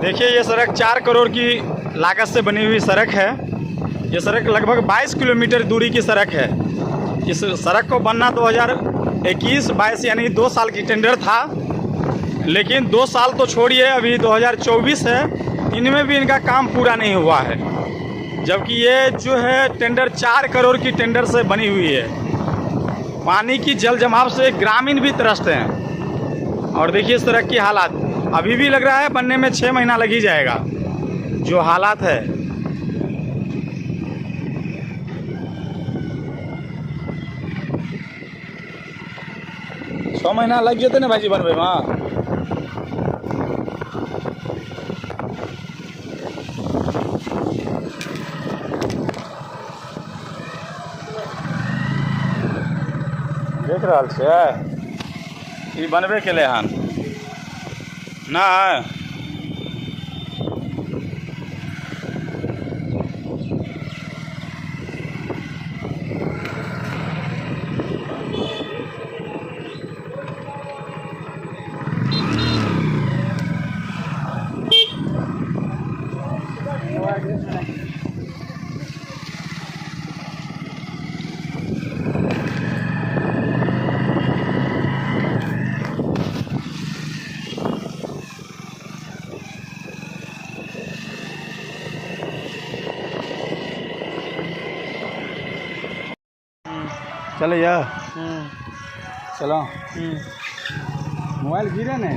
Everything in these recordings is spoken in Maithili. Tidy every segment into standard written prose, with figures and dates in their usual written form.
देखिए ये सड़क 4 करोड़ की लागत से बनी हुई सड़क है। ये सड़क लगभग 22 किलोमीटर दूरी की सड़क है। इस सड़क को बनना 2021-22 यानी 2 साल की टेंडर था, लेकिन 2 साल तो छोड़िए, अभी 2024 है, इनमें भी इनका काम पूरा नहीं हुआ है। जबकि ये जो है टेंडर 4 करोड़ की टेंडर से बनी हुई है। पानी की जल जमाव से ग्रामीण भी त्रस्त हैं। और देखिए सड़क की हालात, अभी भी लग रहा है बनने में 6 महीना लग ही जाएगा, जो हालात है। 6 महीना लग जेतै ने भाईजी बनबै में? देख रहल छियै, ई बनबे केलै हन नहि। चलैया चलो, मोबाइल गिरे ने।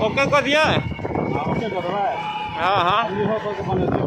ओके कऽ दियै। ओके कऽ देबै। हाँ हाँ। इहो कऽ के बने दियौ।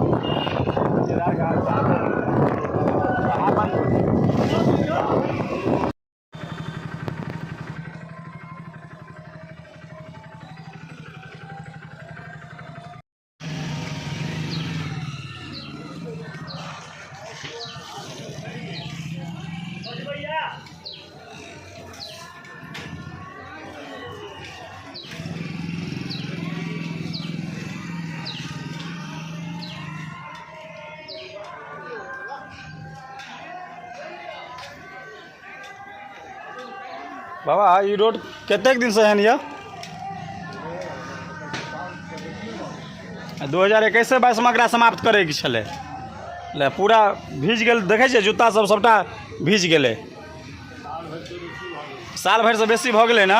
बाबा, ई रोड कतेक दिन से एहन यऽ? 2021 से 22 में एकरा समाप्त करैके छलै। ले पूरा भीज गेल, देखै छियै जूता सब सबटा भीज गेलै। साल भरिसँ बेसी भऽ गेलै ने।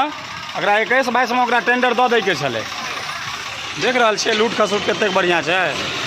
एकरा 21-22 में ओकरा टेंडर दऽ दैके छलै। देख रहल छियै लूट खसूट कतेक बढ़िआँ छै।